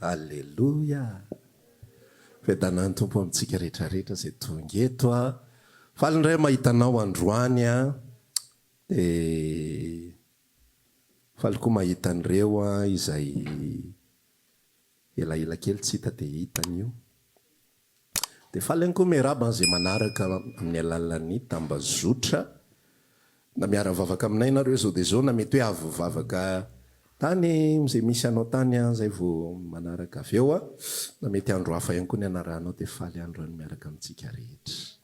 Aleloia! Fiadanan'ny Tompo amintsika rehetra rehetra izay tonga eto a! Faly indray mahita anao androany a! Dia faly koa mahita an'ireo a izay elaela kely tsy hita dia hita anio. Dia faly ihany koa miarahaba an'izay manaraka amin'ny alalan'ny tambazotra na miara-mivavaka aminay nareo izao dia izao na mety hoe avy nivavaka tany izay misy anao tany an izay vao manaraka avy eo an, na mety andro hafa ihany koa ny anarahanao dia faly andro any miaraka amintsika rehetra.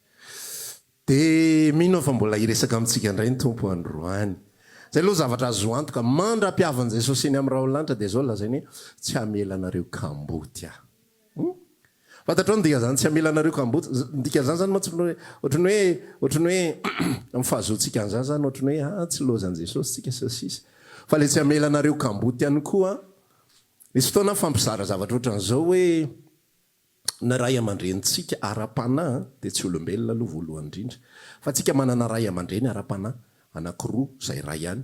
Dia mino aho fa mbola hiresaka amintsika indray ny Tompo androany. Izay aloha zavatra azo antoka, mandra-piavin'i Jesosy eny amin'ny rahon'ny lanitra dia izao lazainy hoe tsy hamela anareo kamboty aho. Hum? Fantatrao ny dikan'izany tsy hamela anareo kamboty? Ny dikan'izany izany mantsy ohatran'ny hoe, ohatran'ny hoe, ohatran'ny hoe amin'ny fahazoantsika an'izany izany ohatran'ny hoe ah tsy lozan'i Jesosy tsika sy ny sisa. Fa ilay tsy hamela anareo kamboty ihany koa, nisy fotoana aho nifampizara zavatra ohatran'izao hoe ny ray aman-drenintsika ara-panahy dia tsy olombelona aloha voalohany indrindra, fa tsika manana ray aman-dreny ara-panahy anankiroa izay iray ihany.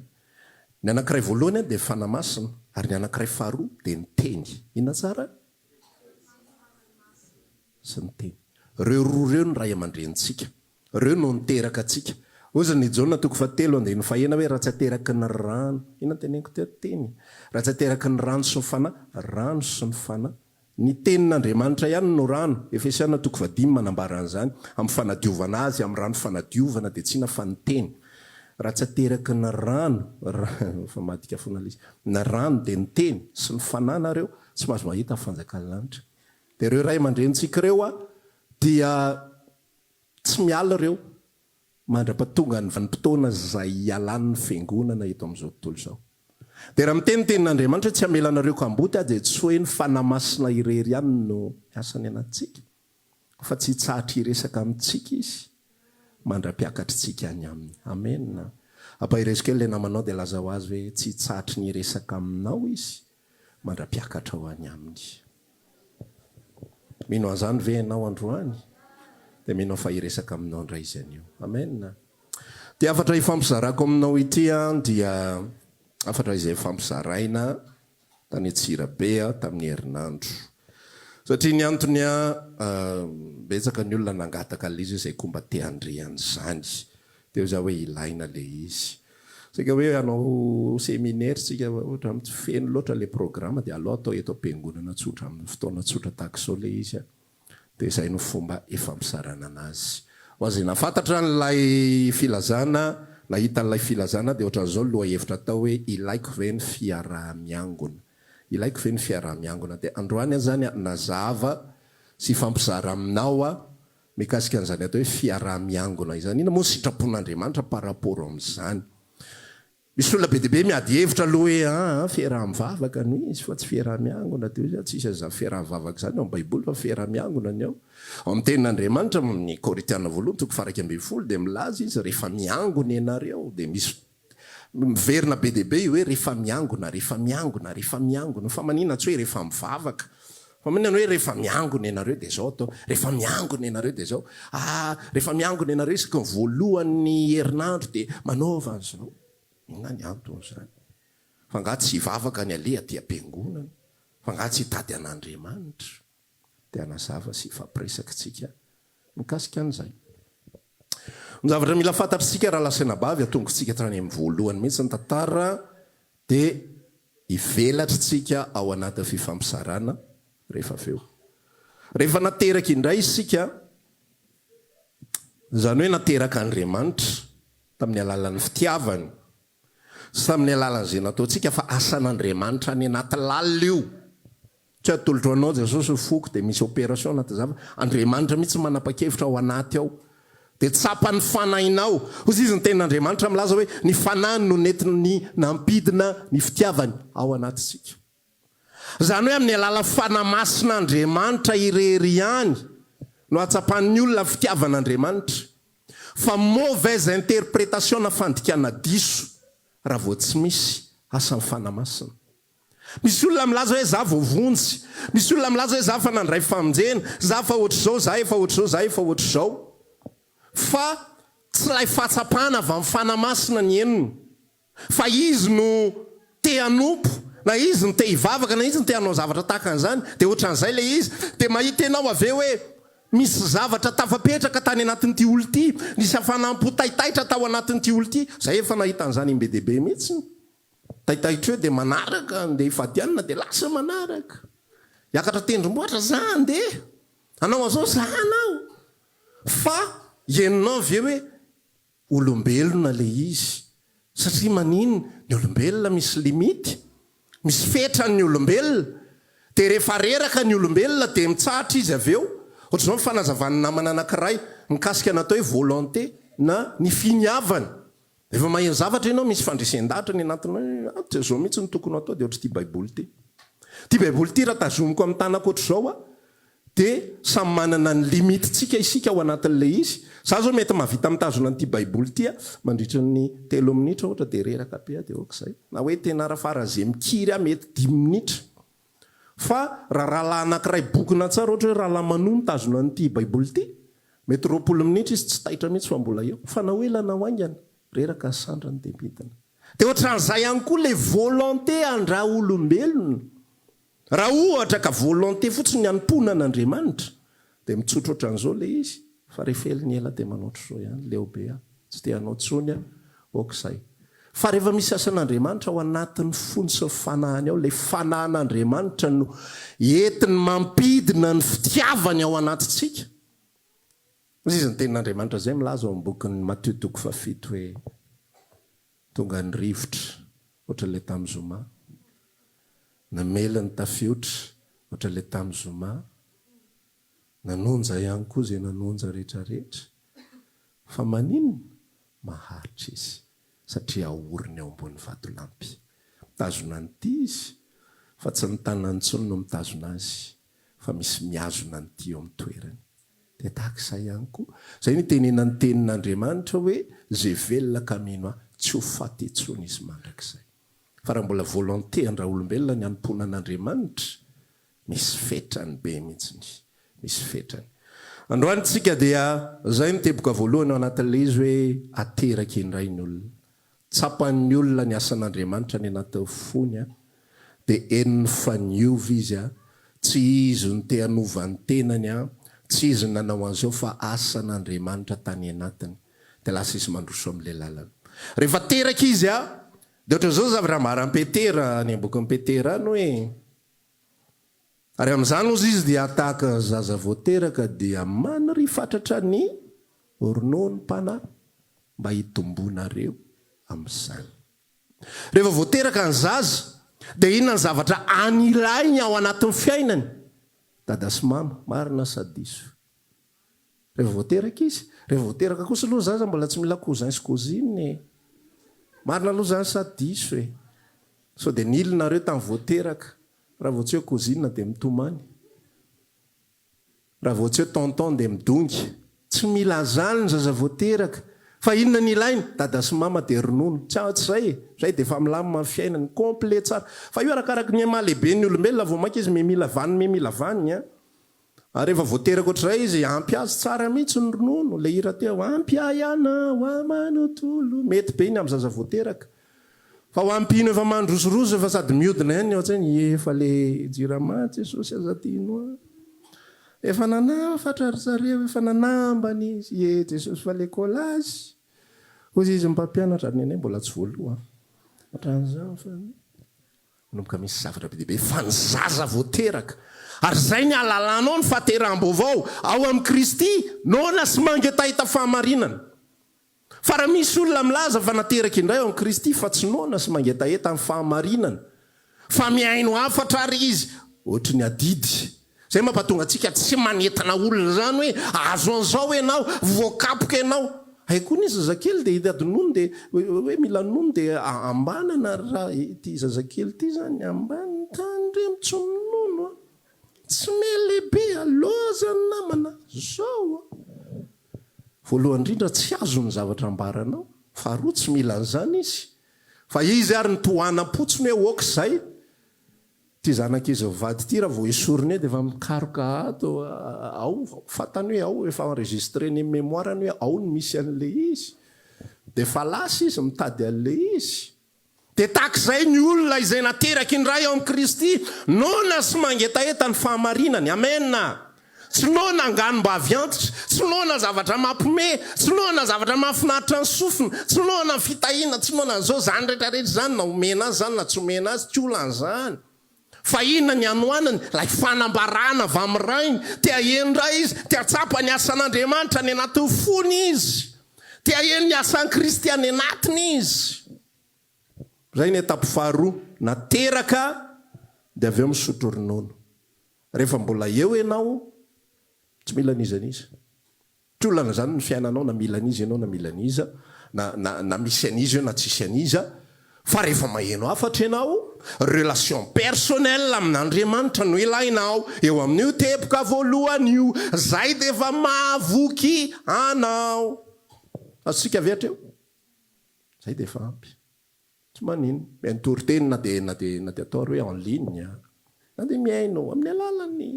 Ny anankiray voalohany dia ny Fanahy Masina ary ny anankiray faharoa dia ny Teny. Inona tsara? Sy ny Teny. Ireo roa ireo no ray aman-drenintsika. Ireo no niteraka antsika. Hozy ny Jaona toko fahatelo andininy fahena hoe raha tsy ateraky ny rano, inona no teneniko teo? Teny. Raha tsy ateraky ny rano sy ny Fanahy, rano sy ny Fanahy. Ny Tenin'Andriamanitra ihany no rano, Efesiana toko fahadimy manambara an'izany, amin'ny fanadiovana azy amin'ny rano fanadiovana dia tsy inona fa ny Teny. Raha tsy ateraky ny rano, mifamadika foana ilay izy, ny rano dia ny Teny sy ny Fanahy nareo, tsy mahazo mahita ny fanjakan'ny lanitra. Dia ireo ray aman-drenintsika ireo dia tsy miala ireo mandra-pahatonga ny vanim-potoana izay hialan'ny fiangonana eto amin'izao tontolo izao. Dia raha miteny ny tenin'Andriamanitra hoe tsy hamela anareo kamboty aho dia tsy hoe ny Fanahy Masina irery ihany no miasa any anatintsika fa tsy hitsahatra hiresaka amintsika Izy mandra-piakatritsika any Aminy. Amena. Ampaherezo kely ilay namanao dia lazao azy hoe tsy hitsahatry ny hiresaka aminao Izy mandra-piakatra ho any Aminy. Mino an'izany ve ianao androany? Dia mino aho fa hiresaka aminao indray Izy anio. Amen. Ity hafatra ifampizarako aminao ity dia hafatra izay ifampizaraina tany Antsirabe tamin'ny herinandro. Satria ny antony betsaka ny olona nangataka an'ilay izy hoe izay koa mba te handre an'izany. Dia hoy izaho hoe ilaina ilay izy. Saika hoe hanao seminaire isika fa ohatran'ny tsy feno loatra ilay programa dia aleo atao eto am-piangonana tsotra amin'ny fotoana tsotra tahaka izao ilay izy an. Dia izay no fomba ifampizarana anazy. Ho an'izay nahafantatra an'ilay filazana, nahita an'ilay filazana dia ohatran'izao ny lohahevitra atao hoe ilaiko ve ny fiaraha-miangona? Ilaiko ve ny fiaraha-miangona? Dia androany aho izany hanazava sy hifampizara aminao aho Mikasika an'izany atao hoe fiaraha-miangona izany, inona moa ny sitrapon'Andriamanitra par rapport amin'izany? Misy olona be dia be miady hevitra aloha hoe aa fiaraha-mivavaka no izy fa tsy fiaraha-miangona, dia hoy izy tsisy an'izany fiaraha-mivavaka izany ao amin'ny baiboly fa fiaraha-miangona ny ao. Ao amin'ny tenin'Andriamanitra, amin'ny Korintiana voalohany toko faha 11 dia milaza izy rehefa miangona ianareo dia misy Miverina be dia be io hoe rehefa miangona, rehefa miangona, rehefa miangona. Fa maninona tsy hoe rehefa mivavaka? Fa maninona hoe rehefa miangona ianareo dia izao atao, rehefa miangona ianareo dia izao. Ah, rehefa miangona ianareo isaky ny voalohan'ny herinandro dia manaova an'izao. Inona ny anton'izany? Fa angaha tsy hivavaka ny aleha aty am-piangonana? Fa angaha tsy hitady an'Andriamanitra? Dia hanazava sy hifampiresaka isika mikasika an'izay. Ny zavatra mila fantatr'isika rahalahy sy anabavy, atombokintsika hatrany amin'ny voalohany mihitsy ny tantara dia hivelatr'tsika ao anatin'ny fifampizarana rehefa avy eo. Rehefa nateraka indray isika, izany hoe naterak'Andriamanitra tamin'ny alalan'ny fitiavany sy tamin'ny alalan'izay nataontsika fa asan'Andriamanitra any anaty lalina io. Tsy atolotro anao Jesosy ny foko dia misy opération anaty zava, Andriamanitra mihitsy manapa-kevitra ao anaty ao. Dia tsapan'ny fanahinao. Hoy izy ny tenin'Andriamanitra milaza hoe ny fanahiny no nentiny nampidina ny fitiavany ao anatintsika. Izany hoe amin'ny alalan'ny Fanahy Masin'Andriamanitra irery ihany no ahatsapan'ny olona ny fitiavan'Andriamanitra. Fa mauvaise interprétation na fandikana diso raha vao tsy misy asan'ny Fanahy Masina. Misy olona milaza hoe za voavonjy, misy olona milaza hoe za efa nandray famonjena, za efa ohatr'izao, za efa ohatr'izao, za efa ohatr'izao. Fa tsy ilay fahatsapana avy amin'ny Fanahy Masina ny henony. Fa izy no te hanompo. Na izy no te hivavaka na izy no te hanao zavatra tahaka an'izany, dia ohatran'izay ilay izy. Dia mahita ianao avy eo hoe misy zavatra tafapetraka tany anatin'ity olona ity, nisy hafanam-po taitaitra tao anatin'ity olona ity. Izahay efa nahita an'izany im-be dia be mihitsy. Taitaitra eo dia manaraka, andeha hifady hanina dia lasa manaraka. Hiakatra tendrombohitra, za andeha. Hanao an'izao, za hanao. Fa henonao avy eo hoe olombelona le izy satria maninn ny olombelona misy limite, misy fetrany ny olombelona de rehefa reraka ny olombelona de mitsahatra izy avy eo, ohatr'izao ny fanazavan'ny namana anakiray mikasika ny atao hoe volonté na ny finiavana, rehefa maheno zavatra ianao misy fandresen-dahatra ny anatinao hoe ah tsy zao mihitsy no tokony ho atao de ohatr'ity baiboly ity, ity baiboly ity raha tazomiko amin'ny tanako ohatr'izao aho Dia samy manana ny limite-tsika isika ao anatin'ilay izy. Za zao mety mahavita mitazona an'ity baiboly ity aho mandritra ny telo minitra ohatra dia reraka be aho dia ok izay. Na hoe tena raha faran'izay mikiry aho mety dimy minitra. Fa raha rahalahy anankiray bokona tsara ohatra hoe rahalahy Manoa mitazona an'ity baiboly ity, mety 20 minitra izy tsy taitra mihitsy fa mbola eo. Fa na ho ela na ho haingana, reraka ny sandriny dia midina. Dia ohatran'izay ihany koa ilay volonté an-dRaolombelona. Raha ohatra ka volonté fotsiny ny hanompoana an'Andriamanitra dia mitsotra ohatran'izao ilay izy fa rehefa ela ny ela dia manao ohatr'izao ihany, leo be aho, tsy te hanao intsony aho, ok izay. Fa rehefa misy asan'Andriamanitra ao anatin'ny fony sy ny fanahiny ao, ilay fanahin'Andriamanitra no entiny mampidina ny fitiavany ao anatintsika. Hoy izy ny tenin'Andriamanitra izay milaza ao amin'ny bokin'i Matio toko fahafito hoe. Tonga ny rivotra, ohatran'ilay tamin'ny zoma. Namely ny tafiotra, ohatran'ilay tamin'ny zoma. Nanonja ihany koa izay nanonja rehetrarehetra. Fa maninona? Maharitra izy, satria aoriny eo ambony vatolampy. Mitazona an'ity izy, fa tsy ny tanany intsony no mitazona azy, fa misy mihazona an'ity eo amin'ny toerany. Dia tahaka izay ihany koa. Izay no itenenan'ny tenin'Andriamanitra hoe, Izay velona ka mino Ahy, tsy ho faty intsony izy mandrakizay. Fa raha mbola volonté an-draolombelona ny hanompoana an'Andriamanitra, misy fetrany be mihitsiny. Misy fetrany. Androany tsika dia, izay no teboka voalohany ao anatin'ilay izy hoe, ateraka indray ny olona. Tsapan'ny olona ny asan'Andriamanitra any anatin'ny fony an, dia henony fa niova izy an, tsy izy no te hanova ny tenany an, tsy izy no nanao an'izao fa asan'Andriamanitra tany anatiny, dia lasa izy mandroso amin'ilay lalana. Rehefa teraka izy an, dia ohatran'izao ny zavatra ambaran'i Petera any am-bokin'i Petera any hoe, Ary amin'izany hozy izy dia tahaka ny zaza vao teraka dia maniry fatratra ny rononom-panahy mba hitomboanareo amin'izany. Rehefa vao teraka ny zaza dia inona ny zavatra anilainy ao anatin'ny fiainany? Dada sy mama, marina sa diso? Rehefa vao teraka izy. Rehefa vao teraka kosa aloha ny zaza mbola tsy mila cousin sy cousine e. Marina aloha izany sa diso e? Sao dia nil nareo tamin'ny vao teraka. Raha vao tsy hoe cousine dia mitomany. Raha vao tsy hoe tonton dia midongy. Tsy mila an'izany ny zaza vao teraka. Fa inona ny ilainy? Dada sy mama dia ronono. Tsy tsy izay e. Izay dia efa milamina ny fiainany. Complet tsara. Fa io arakaraky ny maha lehibe ny olombelona vao mainka izy miha mila vaniny miha mila vaniny an. Ary rehefa voateraka ohatr'izay izy, ampy azy tsara mihitsy ny ronono, ilay hira teo, ampy ahy ianao aman'otolo, mety be iny amin'ny zaza voateraka. Fa ho an'ny mpino efa mandrosoroso, efa sady miodina ihany ny ao an-tsainy, efa le jirama Jesosy aza adino ahy. Efa nanafatra ry zareo, efa nanambana izy, ie Jesosy fa le collage. Hoy izy ny mpampianatra, ary ny anay mbola tsy voaloa an. Ohatran'izany fa. Manomboka misy zavatra be dia be fa ny zaza vao teraka. Ary izay ny ahalalanao ny fahateraham-baovao ao amin'i Kristy, noana sy mangetaheta fahamarinana. Fa raha misy olona milaza fa nateraka indray ao amin'i Kristy fa tsy noana sy mangetaheta ny fahamarinana, fa mihaino hafatra ary izy, ohatry ny adidy. Zay mampatonga antsika tsy manentana olona zany hoe azo an'izao ianao, voakapoka ianao. Hay koa ny zazakely dia hitady nono dia hoe mila nono dia ambanana ry raha ity zazakely ity zany ambany tandremo tsy minono a! Tsy melehibe a! Loza ny namana zao a! Voalohany indrindra tsy azony ny zavatra ambaranao, faharoa tsy mila an'izany izy fa izy ary ny tohanam-potsiny hoe ok zay. Ity zanak'izy mivady ity raha vao esorina eo dia efa mikaroka ato ao, fantany hoe ao, efa enregistré-ny amin'ny mémoire-ny hoe ao no misy an'ilay izy. Dia efa lasa izy mitady an'ilay izy. Dia tahaka izay ny olona izay nateraky ny Ray ao amin'i Kristy, noana sy mangetaheta ny fahamarinany. Amena! Tsy noana anganom-bavy antitra, tsy noana zavatra mampime, tsy noana zavatra mahafinaritra ny sofina, tsy noana fitahiana, tsy noana an'izao, izany rehetra rehetra izany, na omena azy izany na tsy omena azy, tsy olana izany. Fa inona ny hanoanany? Ilay fanambarana avy amin'ny Rainy. Te haheno indray izy, te hahatsapa ny asan'Andriamanitra any anatin'ny fony izy. Te haheno ny asan'i Kristy any anatiny izy. Izay ny étape faharoa, nateraka dia avy eo misotro ronono. Rehefa mbola eo ianao, tsy mila an'iza n'iza. Tsy olana izany ny fiainanao na mila an'iza ianao na mila an'iza, na na na misy an'iza eo na tsisy an'iza, fa rehefa maheno hafatra ianao, relation personnelle amin'Andriamanitra no ilainao eo amin'io teboka voalohany io, zay dia efa mahavoky anao. Azontsika ve hatreo? Zay dia efa ampy. Tsy maninona. Mihaino toriteny na dia na dia na dia atao ary hoe en ligne, na dia mihaino amin'ny alalan'ny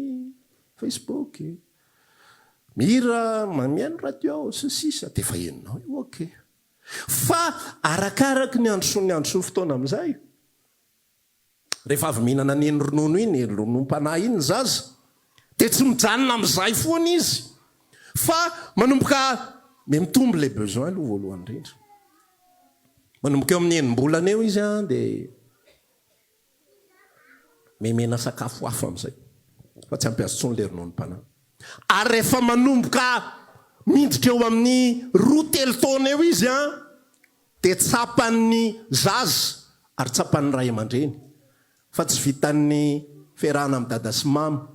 Facebook, mihira, mihaino radio, sy ny sisa, dia efa henonao io, ok. Fa arakaraky ny androsoan'ny androsoan'ny fotoana amin'izay, Rehefa avy mihinana an'iny ronono iny, rononom-panahy iny ny zaza, dia tsy mijanona amin'izay foana izy fa manomboka miha-mitombo ilay besoin aloha voalohany indrindra. Manomboka eo amin'ny enim-bolana eo izy dia memena sakafo hafa amin'izay fa tsy ampy azy intsony ilay rononom-panahy. Ary rehefa manomboka miditra eo amin'ny roa telo taona eo izy Dia tsapan'ny zaza ary tsapan'ny ray aman-dreny fa tsy vitan'ny fiarahana amin'i dada sy mama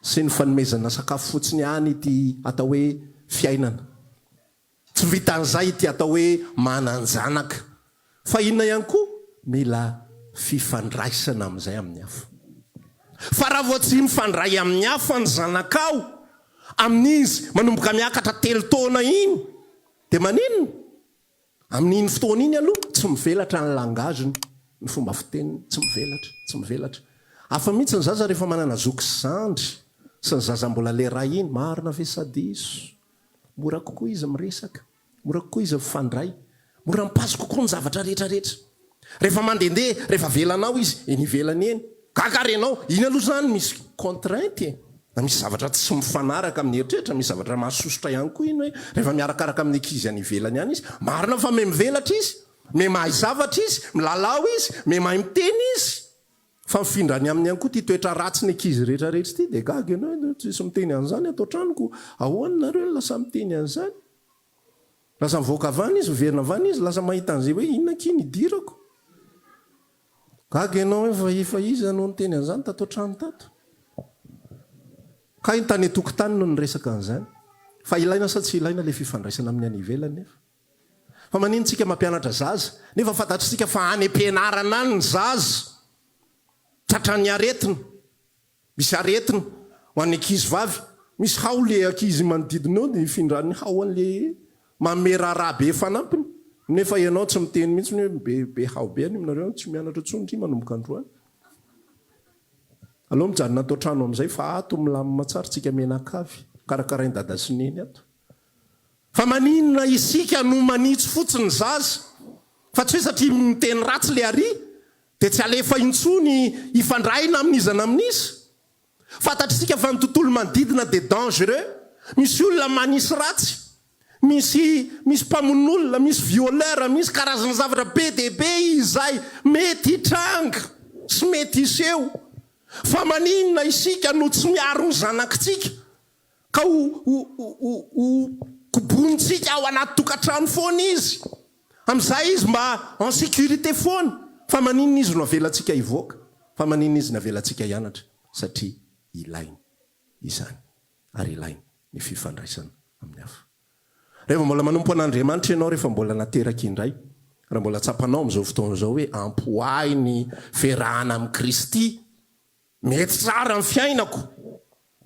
sy ny fanomezana sakafo fotsiny ihany ity atao hoe fiainana. Tsy vitan'izay ity atao hoe manan-janaka fa inona ihany koa? Mila fifandraisana amin'izay amin'ny hafa. Fa raha vao tsy mifandray amin'ny hafa ny zanakao amin'izy manomboka miakatra telo taona iny dia maninona? Amin'iny fotoana iny aloha tsy mivelatra ny langage-ny, ny fomba fiteniny, tsy mivelatra, tsy mivelatra. Hafa mihitsy ny zaza rehefa manana zoky sy zandry, sy ny zaza mbola le ray iny, marina ve sa diso? Mora kokoa izy miresaka, mora kokoa izy mifandray, mora mipaso kokoa ny zavatra rehetra rehetra. Rehefa mandehandeha, rehefa avelanao izy eny ivelany eny, gaga ary ianao, iny aloha izany misy contrainte e, na misy zavatra tsy mifanaraka amin'ny eritreritra, misy zavatra mahasosotra ihany koa iny hoe rehefa miarakaraka amin'ny ankizy any ivelany any izy, marina fa miha mivelatra izy, miha mahay zavatra izy, milalao izy, miha mahay miteny izy, fa mifindra any aminy ihany koa ity toetra ratsin'ny ankizy rehetra rehetra ity, dia gaga ianao hoe tsisy miteny an'izany ato an-tranoko, ahoana nareo no lasa miteny an'izany? Lasa mivoaka avy any izy, miverina avy any izy, lasa mahita an'izay hoe inona akia ny idirako. Gaga ianao hoe fa efa iza no niteny an'izany tato an-trano tato. Kay ny tany an-tokotany no niresaka an'izany. Fa ilaina sa tsy ilaina ilay fifandraisana amin'ny any ivelany nefa? Fa maninona tsika mampianatra zaza nefa fantatr'isika fa any am-pianarana any ny zaza tratran'ny aretina. Misy aretina ho an'ny ankizy vavy. Misy hao le ankizy manodidina eo dia ifindran'ny hao an'le manome raharaha be fanampiny. Nefa ianao tsy miteny mihitsy hoe be be hao be any aminareo any, tsy mianatra intsony ndry manomboka androany. Aleo mijanona ato an-trano amin'izay fa ato milamina tsara tsika mianakavy, karakarain'i dada sy neny ato. Fa maninona isika no manitsy fotsiny zaza? Fa tsy hoe satria miteny ratsy le ary Dia tsy alefa intsony hifandray na amin'iza na amin'iza. Fantatr'isika fa ny tontolo manodidina dia dangereux. Misy olona manisy ratsy, misy misy mpamono olona, misy violeur, misy karazana zavatra be dia be izay mety hitranga sy mety hiseho. Fa maninona isika no tsy miaro ny zanakitsika? Ka ho ho ho ho kobonintsika ao anaty tokantrano foana izy. Amin'izay izy mba en sécurité foana. Fa maninona izy no avelantsika hivoaka? Fa maninona izy no avelantsika hianatra? Satria ilainy izany. Ary ilainy ny fifandraisana amin'ny hafa. Rehefa mbola manompo an'Andriamanitra ianao, rehefa mbola nateraka indray, raha mbola tsapanao amin'izao fotoana izao hoe ampy ho ahy ny fiarahana amin'i Kristy, Mety tsara ny fiainako.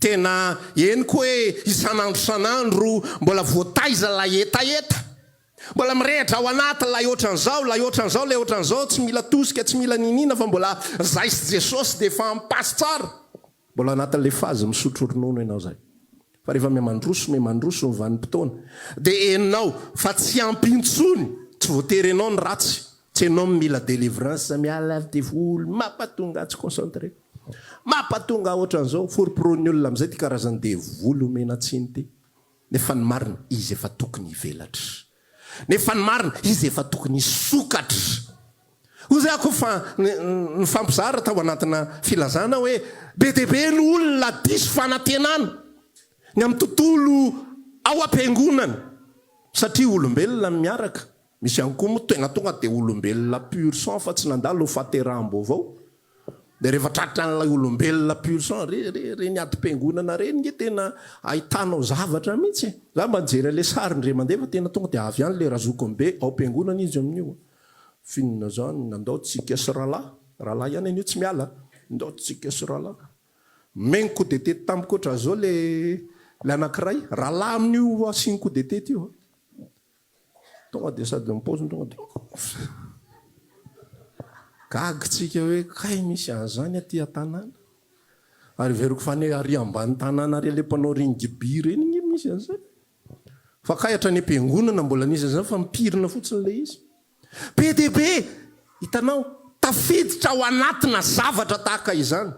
Tena henoko hoe isan'andro isan'andro mbola voataiza ilay hetaheta. Mbola mirehitra ao anaty ilay ohatran'izao, ilay ohatran'izao, ilay ohatran'izao, tsy mila tosika, tsy mila niniana fa mbola zay sy Jesosy dia efa mi-passe tsara. Mbola anatin'ilay phase misotro ronono ianao izay. Fa rehefa mihamandroso, mihamandroso ny vanim-potoana dia henonao fa tsy ampy intsony, tsy voatery ianao ny ratsy. Tsy enao mila delivrance miala ry devoly mampatonga tsy concentré. Mampatonga ohatran'izao foromporon'ny olona amin'izay ity karazan'ny devoly omena tsiny ity. Nefa ny marina izy efa tokony hivelatra. Nefa ny marina izy efa tokony hisokatra. Hoy zay aho koa fa nifampizara tao anatina filazana hoe be dia be ny olona diso fanantenana ny amin'ny tontolo ao am-piangonana satria olombelona no miaraka. Misy ihany koa moa tena tonga dia olombelona pur sang fa tsy nandalo ny fahateraham-baovao. Dia rehefa tratran'ilay olombelona pur sang, re, re, reny adim-piangonana reny nge tena ahitanao zavatra mihitsy e. Za mba nijery an'ilay sary indray mandeha fa tena tonga dia avy any ilay razokiny be ao am-piangonana izy amin'io. F'inona zany, andao tsika sy rahalahy, rahalahy ihany an'io tsy miala, ndao tsika sy rahalahy. Omeny coup de tete tampoka ohatran'izao le le anankiray, rahalahy amin'io asiany coup de tete io. Tonga dia sady ny paoziny tonga dia gaga tsika hoe kay misy an'izany aty an-tanàna. Ary heveriko fa any ary ambany tanàna ary ilay mpanao rugby ireny nge misy an'izany. Fa kay hatrany am-piangonana mbola nisy an'izany fa mipirina fotsiny ilay izy. Be dia be, hitanao, tafiditra ao anatina zavatra tahaka izany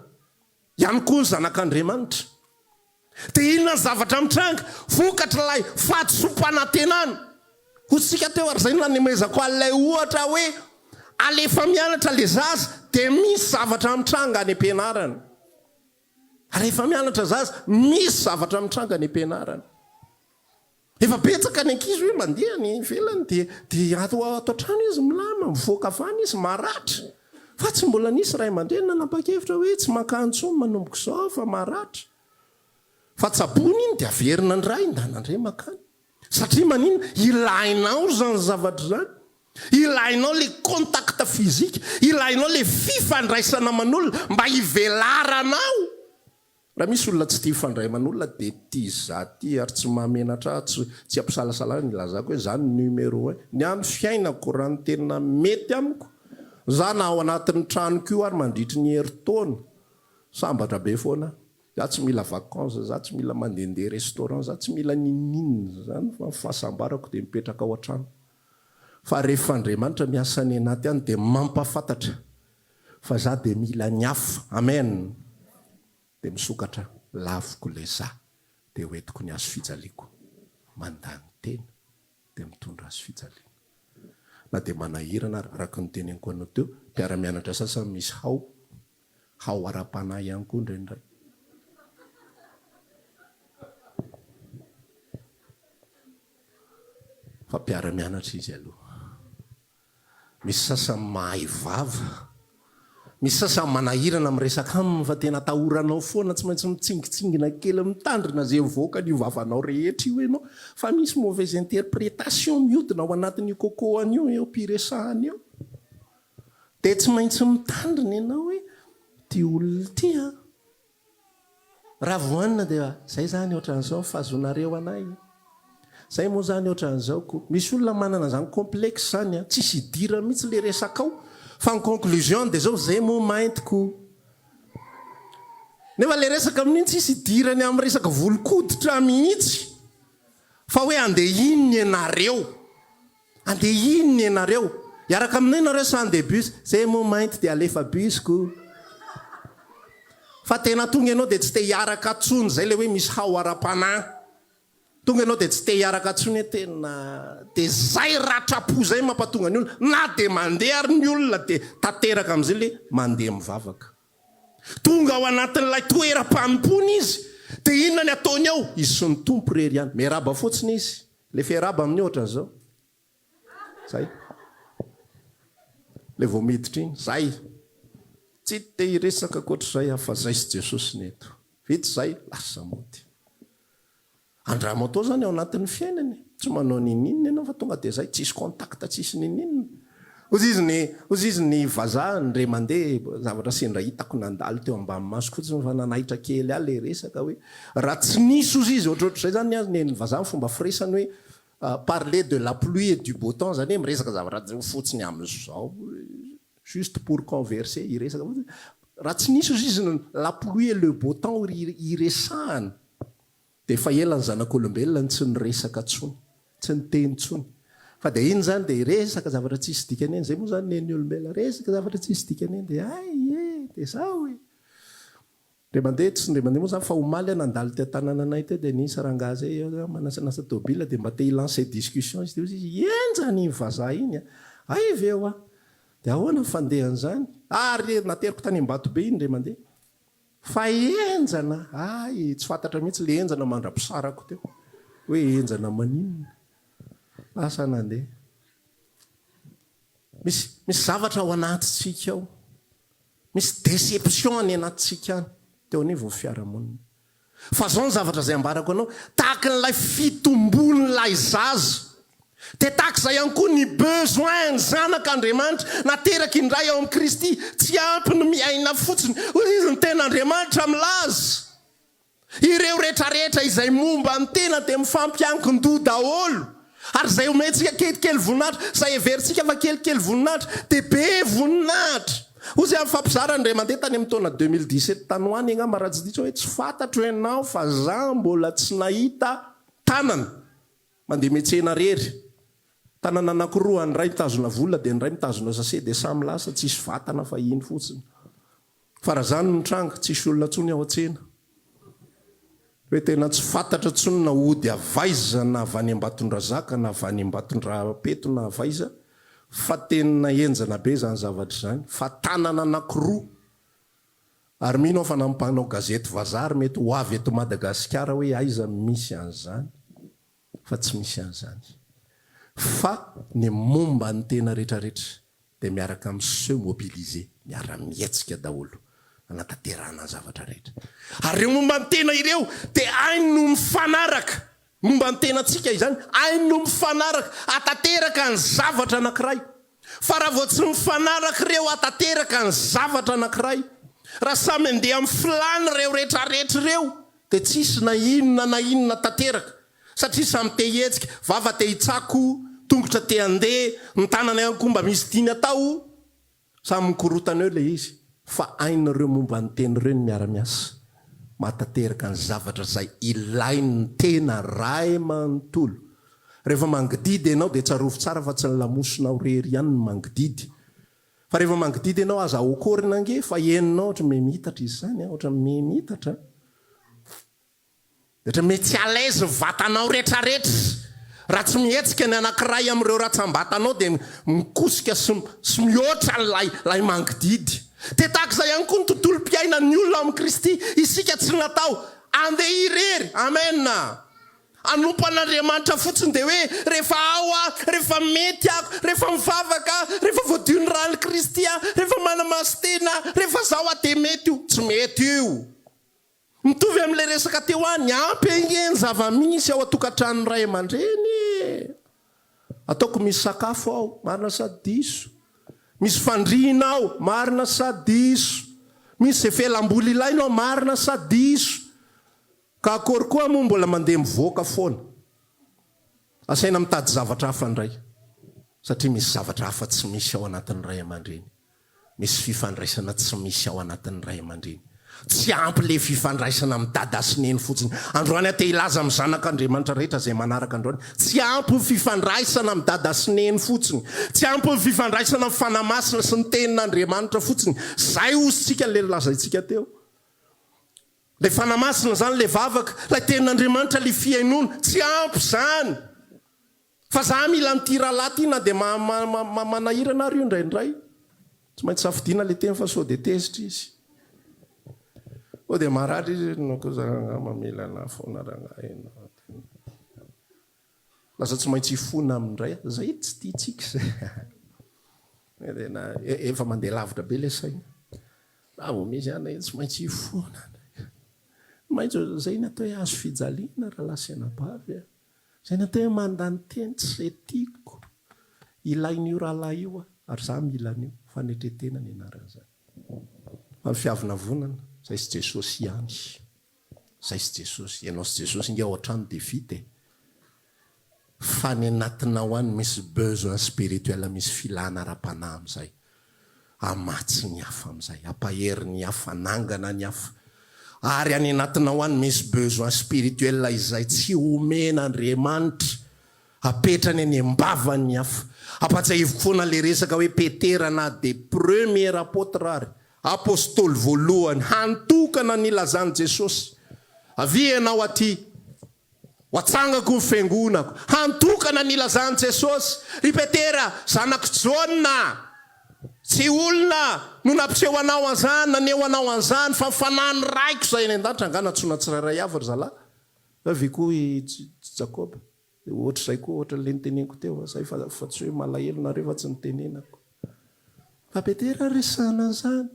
ihany koa ny zanak'Andriamanitra. Dia inona ny zavatra mitranga? Vokatr'ilay fahadisoam-panantenana. Hoy isika teo, ary izay no nanomezako an'ilay ohatra hoe alefa mianatra ilay zaza dia misy zavatra mitranga any am-pianarana. Alefa mianatra zaza, misy zavatra mitranga any am-pianarana. Efa betsaka ny ankizy hoe mandeha any ivelany dia dia ato ato an-trano izy milama, mivoaka avy any izy maratra. Fa tsy mbola nisy ray aman-dreny nanapa-kevitra hoe tsy mankany intsony manomboka izao fa maratra. Fa tsaboina iny dia averina indray, ndana indray mankany. Satria maninona? Ilainao izany zavatra izany. Ilainao ilay contact physique, ilainao ilay fifandraisana aman'olona mba hivelaranao. Raha misy olona tsy tia mifandray aman'olona dia tia za ty ary tsy mahamenatra ahy tsy tsy ampisalasalana ny ilazako hoe za no numero un ny amin'ny fiainako raha ny tena mety amiko za na ao anatin'ny tranoko io ary mandritry ny herintaona sambatra be foana aho za tsy mila vacances za tsy mila mandehandeha restaurant za tsy mila n'inon'inona zany fa ny fahasambarako dia mipetraka ao an-trano fa rehefa Andriamanitra miasa any anaty any dia mampafantatra Fa za dia mila ny hafa. Amen! Dia misokatra laviko ilay za dia hoentiko ny hazo fijaliako. Mandany tena dia mitondra hazo fijaliana. Na dia manahirana ary, araka ny noteneniko anao teo, mpiara-mianatra sasany misy hao, hao ara-panahy ihany koa indraindray. Fa mpiara-mianatra izy aloha. Misy sasany mahay vava. Misy sasany manahirana miresaka aminy fa tena atahoranao foana, tsy maintsy mitsingitsingina kely mitandrina izay mivoaka an'io vavanao rehetra io ianao fa misy mauvaise interprétation mihodina ao anatin'io coco an'io eo am-piresahana eo. Dia tsy maintsy mitandrina ianao hoe ity olona ity an! Raha vohanina dia zay zany ohatran'izao ny fahazoanareo anay. Zay moa zany ohatran'izao ko. Misy olona manana zany complexe zany an, tsisy idirany mihitsy le resaka ao fa ny conclusion dia zao zay moa mainty ko. Nefa le resaka amin'iny tsisy idirany amin'ny resaka volon-koditra mihitsy fa hoe andeha inona ianareo. Andeha inona ianareo? Hiaraka aminay nareo sa andeha bus? Zay moa mainty dia alefa bus ko. Fa tena tonga ianao dia tsy te hiaraka tsony, zay le hoe misy hao ara-panahy. Tonga ianao dia tsy te hiaraka tsony hoe tena dia zay ratram-po zay mampatonga ny olona, na dia mandeha ary ny olona dia tanteraka amin'izay le mandeha mivavaka. Tonga ao anatin'ilay toeram-panompoana izy dia inona ny ataony ao? Izy sy ny Tompo irery ihany. Miarahaba fotsiny izy. Le fiarahaba amin'io ohatran'izao. Zay. Le vao miditra iny. Zay. Tsy te hiresaka ankoatr'izay aho fa zay sy Jesosy ny eto. Vita izay, lasa mody. Andramo atao zany ao anatin'ny fiainana e. Tsy manao ninininona ianao fa tonga dia zay, tsisy contact, tsisy ninininona. Hozy izy ny, hozy izy ny vazaha ndre mandeha, zavatra sendra hitako nandalo teo ambany masoko fotsiny fa nanaitra kely ahy le resaka hoe raha tsy nisy hozy izy ohatrohatr'izay zany ny azy nen'ny vazaha ny fomba firesany hoe parler de la pluie et du beau temps zany hoe miresaka zavatra fotsiny amin'izao juste pour converser hiresaka fotsiny raha tsy nisy hozy izy ny la pluie et le beau temps hiresahana Dia efa ela ny zanak'olombelona no tsy niresaka intsony, tsy niteny intsony. Fa dia iny izany dia resaka zavatra tsisy dikany eny. Izay moa izany nen'ny olombelona, resaka zavatra tsisy dikany eny dia hay e, dia izao e. Indray mandeha, tsy indray mandeha moa izany fa omaly aho nandalo teo an-tanànanay teo dia nisy rangahy izay eo manasanasa tôbila dia mba te hi-lancer discussion izy dia hoy izy, henjana iny vazaha iny a! Hay ve hoa? Dia ahoana ny fandehan'izany? Ary nateriko tany Ambatobe iny indray mandeha. Fa henjana, hay tsy fantatra mihitsy ilay henjana mandra-pisarako teo hoe henjana maninona. Lasa nandeha. Misy misy zavatra ao anatintsika ao. Misy déception any anatintsika any, teo anivon'ny fiarahamonina. Fa zao ny zavatra izay ambarako anao, tahaky n'ilay fitombon'ilay zaza, dia tahaka izay ihany koa ny besoin ny zanak'Andriamanitra nateraky indray ao amin'i Kristy, tsy ampy ny miaina fotsiny, hoy izy ny tenin'Andriamanitra milaza. Ireo retraretra izay momba ny tena dia mifampiankin-doha daholo, ary izay omentsika kelikely voninahitra, izay heverintsika fa kelikely voninahitra, dia be voninahitra. Hoy izy nifampizara indray mandeha tany amin'ny taona 2017 tany ho any angamba raha tsy diso aho hoe tsy fantatro ianao fa za mbola tsy nahita tanana mandeha miantsena rery. Tanana anankiroa, ny iray mitazona vola dia ny iray mitazona sase dia samy lasa tsisy vatana fa iny fotsiny. Fa raha zany no mitranga, tsisy olona tsony ao an-tsena. Hoe tena tsy fantatra tsony na hody avy aiza na avy any Ambatondrazaka na avy any Ambatondrapeto na avy aiza fa tena henjana be zany zavatra izany fa tanana anakiroa ary mino aho fa na mpanao gazety vazaha ary mety ho avy eto Madagasikara hoe aiza no misy an'izany fa tsy misy an'izany fa ny momba ny tena retraretra dia miaraka mi se mobiliser, miara mihetsika daholo hanatanterahana ny zavatra rehetra. Ary ireo momba ny tena ireo dia hainy no mifanaraka, momba ny tenantsika izany, hainy no mifanaraka hatanteraka ny zavatra anankiray. Fa raha vao tsy mifanaraka ireo hatanteraka ny zavatra anankiray, raha samy handeha amin'ny filàny ireo retraretra ireo, Dia tsisy na inona na inona tanteraka satria samy te hihetsika, vava te hitsako, tongotra te handeha, ny tanana ihany koa mba misy tiany atao, samy mikorotana eo ilay izy fa hain'ireo momba ny teny ireo ny miara-miasa mahatanteraka ny zavatra izay ilain'ny tena ray manontolo. Rehefa mangididy ianao dia tsarovy tsara fa tsy ny lamosinao irery ihany no mangididy Fa rehefa mangididy ianao aza aokorina ange fa henonao ohatry ny miha-miitatra izy izany an, ohatry ny miha-miitatra an. Dia ohatry ny miha tsy à l'aise ny vatanao retraretra. Raha tsy mihetsika ny anankiray amin'ireo ratsambatanao dia mikosika sy sy mihoatra an'ilay ilay mangididy. Dia tahaka izay ihany koa ny tontolom-piainan'ny olona ao amin'i Kristy. Isika tsy natao handeha irery. Amen. Hanompo an'Andriamanitra fotsiny dia hoe rehefa ao aho, rehefa mety aho, rehefa mivavaka aho, rehefa voadion'ny ran'i Kristy aho, rehefa manamasin-tena aho, rehefa zao aho dia mety io. Tsy mety io. Mitovy amin'ilay resaka teo any, ampy ange ny zava-misy ao an-tokantranon'ny ray aman-dreny e! Ataoko misy sakafo ao, marina sa diso? Misy fandriana ao, marina sa diso? Misy izay fialam-boly ilaina ao, marina sa diso? Ka akory koa moa mbola mandeha mivoaka foana. Asaina mitady zavatra hafa indray. Satria misy zavatra hafa tsy misy ao anatin'ny ray aman-dreny. Misy fifandraisana tsy misy ao anatin'ny ray aman-dreny. Tsy ampy le fifandraisana amin'i dada sy neny fotsiny. Androany aho te hilaza amin'ny zanak'Andriamanitra rehetra izay manaraka androany, tsy ampy ny fifandraisana amin'i dada sy neny fotsiny. Tsy ampy ny fifandraisana amin'ny Fanahy Masina sy ny Tenin'Andriamanitra fotsiny. Izay hozy tsika le nolazaintsika teo. Ilay Fanahy Masina izany, ilay vavaka, ilay Tenin'Andriamanitra, ilay fihainoana. Tsy ampy izany. Fa za mila an'ity rahalahy ity na dia manahirana ary io indraindray. Tsy maintsy safidiana ilay teny fa sao dia tezitra izy. Sao dia marary izy, ianao koa za angamba mila anah foana rangahy ianao. Lasa tsy maintsy hifona aminy indray aho. Zay tsy tiantsika izay. Tena efa mandeha lavitra be ilay saina. Raha vao misy anay tsy maintsy hifona indray. Maintsy izay ny atao hoe hazo fijaliana rahalahy sy anabavy a. Izay ny atao hoe mandany teny tsy izay tiako. Ilain'io rahalahy io aho ary izaho mila an'io. Fanetren-tena ny anaran'izany. Fa ny fiavonavonana, izay sy Jesosy ihany. Zay sy Jesosy. Ianao sy Jesosy nge ao an-trano dia vita e. Fa any anatinao any misy besoin spirituel, misy filana ara-panahy amin'izay. Hamatsy ny hafa amin'izay, hampahery ny hafa, hanangana ny hafa. Ary any anatinao any misy besoin spirituel izay tsy omen'Andriamanitra. Apetrany any am-bavan'ny hafa. Ampatsiahiviko foana ilay resaka hoe Petera na dia premier apôtre ary, apostoly voalohany hany tokana nilazan'i Jesosy, Avia ianao aty, ho atsangako ny fiangonako. Hany tokana nilazan'i Jesosy, Ry Petera, zanak'i Jaona, tsy olona no nampiseho anao an'izany, naneho anao an'izany, fa ny Fanahin'ny Raiko izay any an-danitra. Angaha nantsoina tsirairay avy ry zalahy? Avia koa i Jakoba. Dia ohatr'izay koa, ohatran'ilay noteneniko teo, zay fa fa tsy hoe malahelo nareo fa tsy nitenenako. Fa Petera resahana an'izany.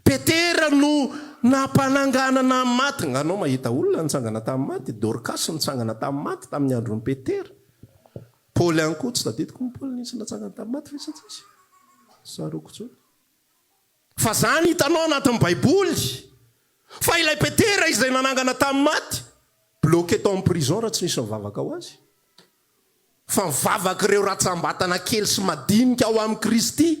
Petera no nampananganana ny maty. Nga anao mahita olona nitsangana tamin'ny maty? Dorkasy nitsangana tamin'ny maty tamin'ny andron'i Petera. Paoly ihany koa, tsy tadidiko moa Paoly nisy natsangana tamin'ny maty ve sa tsisy? Tsy tsaroako intsony. Fa zany hitanao anatin'ny baiboly fa ilay Petera izay nanangana tamin'ny maty, bloqué tao amin'ny prison raha tsy nisy nivavaka ho azy. Fa ny vavak'ireo ratsambatana kely sy madinika ao amin'i Kristy,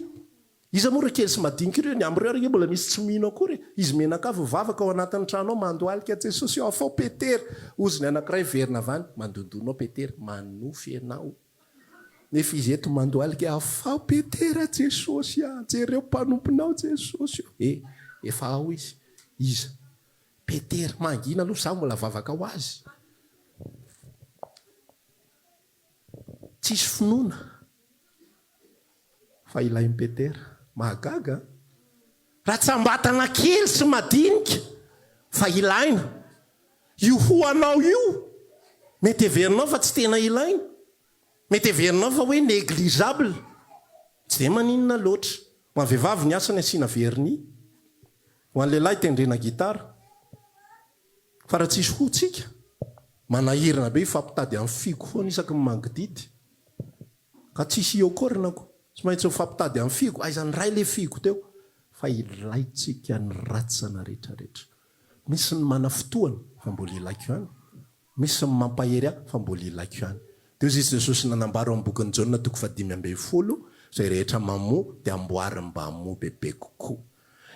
iza moa ireo kely sy madinika ireo? Ny amin'ireo ary ange mbola misy tsy mino akory e! Izy mianakavy mivavaka ao anatin'ny trano ao, mandohalika Jesosy eo, afaho Petera! Hozy ny anankiray miverina avy any, mandondona ao Petera, manonofy ianao. Nefa izy eto mandohalika afaho Petera Jesosy ah, jereo mpanomponao Jesosy o. Eh, efa ao izy. Iza? Petera. Mangina aloha za mbola vavaka ho azy. Tsisy finoana fa ilain'i Petera. Mahagaga an! Ratsambatana kely sy madinika fa ilaina. Io ho anao io, mety heverinao fa tsy tena ilaina. Mety heverinao fa hoe négligeable. Tsy dia maninona loatra. Ho an'ny vehivavy ny asany asiana vernis. Ho an'ny lehilahy tendrena gitara. Fa raha tsisy ho tsika, manahirana be hifampitady amin'ny figo foana isaky ny mangididy. Ka tsisy iokorina ko. Tsy maintsy mifampitady amin'ny figo. Aiza ny ray le figo teo? Fa ilaintsika ny ratsana retraretra. Misy ny manafotohana fa mbola ilaiko ihany. Misy ny mampahery ahy fa mbola ilaiko ihany. Dia hoy izy Jesosy nanambara ao amin'ny bokin'i Jaona toko fahadimy ambin'ny folo, Izay rehetra mamoa dia amboariny mba hamoa bebe kokoa.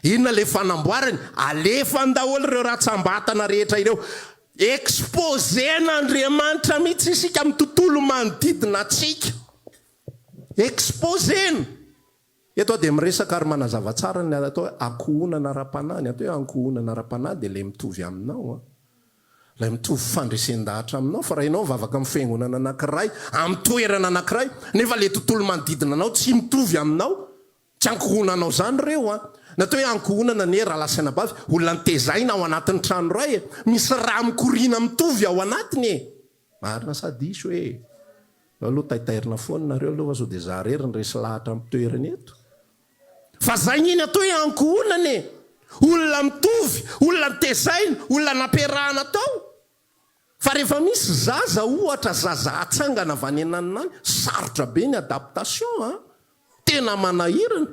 Inona ilay fanamboarany? Alefany daholo ireo ratsambatana rehetra ireo. Exposer-n'Andriamanitra mihitsy isika amin'ny tontolo manodidina antsika. Exposer-na. Eto aho dia miresaka ary manazava tsara ny atao hoe ankohonana ara-panahy. Ny atao hoe ankohonana ara-panahy dia ilay mitovy aminao an. Ilay mitovy fandresen-dahatra aminao. Fa raha ianao mivavaka amin'ny fiangonana anankiray, amin'ny toerana anankiray, nefa ilay tontolo manodidina anao tsy mitovy aminao, Tsy ankohonanao zany reo an! Ny atao hoe ankohonana anie rahalahy sy anabavy, olona nitezaina ao anatin'ny trano iray e! Misy rà mikoriana mitovy ao anatiny e! Marina sa diso e? Aleo aloha taitairina foana nareo aloha fa sao dia za rery no resy lahatra amin'ny toerana eto. Fa zay anie ny atao hoe ankohonana e! Olona mitovy, olona nitezaina, olona nampiarahana tao. Fa rehefa misy zaza ohatra zaza atsangana avy any ananona any, sarotra be ny adaptation an! Tena manahirana.